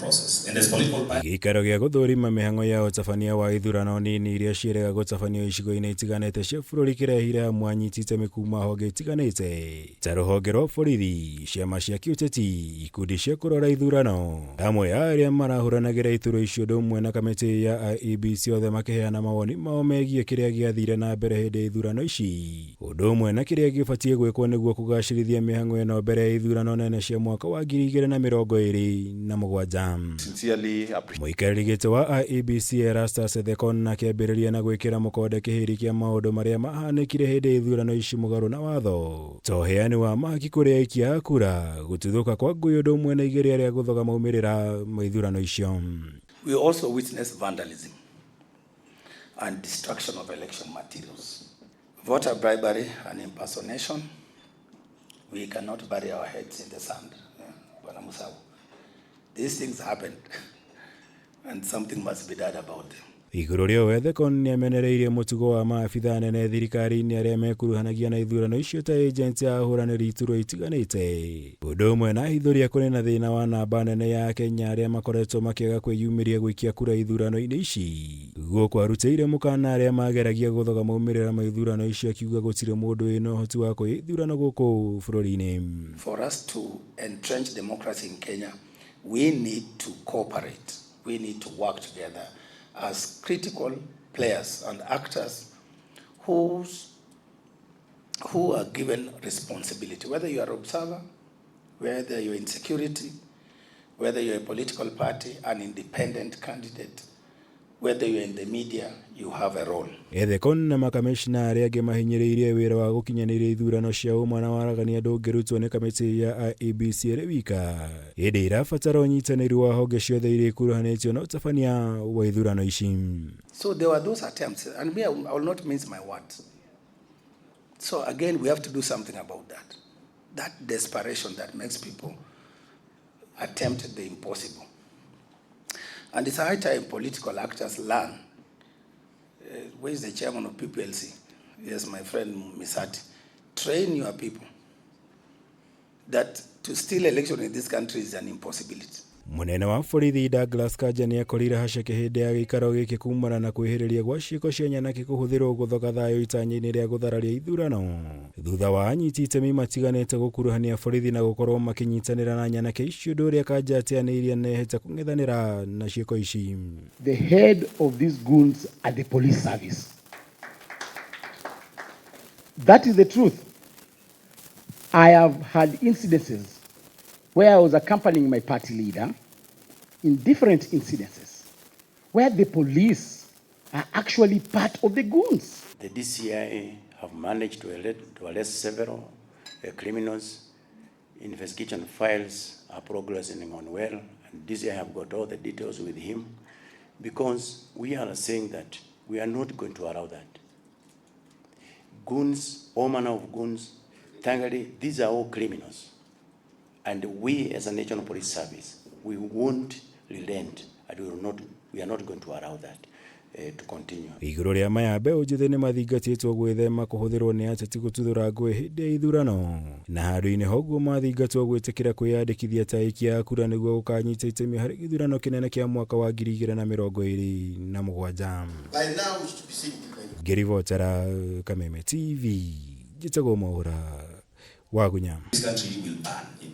Process. And as political parties, Gĩikaro gĩa gũthũrima mĩhang'o ya ũtabania wa ithurano nini iria ciĩrĩga gũtabanio icigo-inĩ itiganĩte cia bũrũri kĩrehire hamwe anyiti itemi kuma honge itiganĩte ta rũhonge rwa borithi, ciama cia kĩũteti, ikundi cia kũrora ithurano, amwe a arĩa marahũranagĩra iturwa icio ũndũ ũmwe na kamĩtĩ ya IEBC, othe makĩheana mawoni mao megiĩ kĩrĩa gĩathire na mbere hĩndĩ ya ithurano ici, ũndũ ũmwe na kĩrĩa gĩbatiĩ gwĩkwo nĩguo kũgacĩrithia mĩhang'o ĩno mbere ya ithurano nene cia mwaka wa 2027. Sincerely appreciate Mũikarĩri gĩtĩ wa IEBC Erastus Ethekon akĩambĩrĩria na gwĩkĩra mũkonde kĩhĩri kĩa maũndũ marĩa mahanĩkire hĩndĩ ya ithurano ici mũgarũ na watho, ta ũheani wa mahaki kũrĩ aikia a kura, gũtuthũka kwa ngũĩ, ũndũ ũmwe na igeria rĩa gũthoga maumĩrĩra ma ithurano icio. We also witnessed vandalism and destruction of election materials, voter bribery and impersonation. We cannot bury our heads in the sand. Yeah, Bwana Musawu. These things happened and something must be done about them. Igũrũ rĩa Ethekon nĩamenereirie mũtugo wa maabitha anene thirikari-inĩ arĩa mekuruhanagia na ithurano icio ta agents a ahũranĩri iturwa itiganĩte, ũndũ ũmwe na ahithũria kũrĩ na thĩna wa namba nene ya Akenya arĩa makoretwo makĩaga kwĩyumĩria gũikia kura ithurano-inĩ ici. Gũkũ arutĩire mũkana arĩa mageragia gũthoga maumĩrĩra ma ithurano icio, akiuga gũtirĩ mũndũ wĩna ũhoti wa kũiya ithurano gũkũ bũrũri-inĩ. For us to entrench democracy in Kenya, we need to cooperate. We need to work together as critical players and actors who are given responsibility, whether you are observer, whether you're in security, whether you're a political party, an independent candidate, whether you're in the media, you have a role. Ethekon na makamishna arĩa angĩ mahinyĩrĩirie wĩra wa gũkinyanĩria ithurano cia ũma na waragania ndũngĩrutwo nĩ kamĩtĩ ya IEBC ĩrĩ wika, ĩndĩ ĩrabatara ũnyitanĩri wa honge ciothe iria ikuruhanĩtio na ũtabania wa ithurano ici. So there were those attempts, and me, I will not mince my words. So again, we have to do something about that. That desperation that makes people attempt the impossible. And it's high time political actors learn. Where is the chairman of PPLC? Yes, my friend Misati. Train your people that to steal election in this country is an impossibility. Mũnene wa borithi Douglas Kanja nĩ akorire haceke hĩndĩ ya gĩikaro gĩkĩ kumana na kwĩhĩrĩria gwa ciĩko cia nyanake kũhũthĩrwo gũthoga thayũ itanya-inĩ rĩa gũthararia ithurano, thutha wa anyiti itemi matiganĩte gũkuruhania borithi na gũkorwo makĩnyitanĩra na nyanake icio, ũndũ ũrĩa Kanja ateanĩirie na ehete kũng'ethanĩra na ciĩko ici. The head of these goons are the police service. That is the truth. I have had incidences where I was accompanying my party leader in different incidences where the police are actually part of the goons. The DCI have managed to arrest several criminals. Investigation files are progressing on well, and DCI have got all the details with him because we are saying that we are not going to allow that. Goons, all manner of goons, thankfully, these are all criminals. And we as a National Police Service, we won't relent and we, will not, we are not going to allow that to continue. Igũrũ rĩa maya, mbeũ njĩthĩ nĩ mathingatĩtwo gwĩthema kũhũthĩrwo nĩ ateti gũtuthũra ngũĩ hĩndĩ ya ithurano, na handũ-inĩ ha ũguo mathingatwo gwĩtĩkĩra kwĩyandĩkithia ta aikia a kura nĩguo gũkanyita itemi harĩ gĩthurano kĩnene kĩa mwaka wa 2027. By now, we should be seeing different. Ngĩribotera Kameme TV, njĩtagwo Mwaũra Wagunya. This country will burn.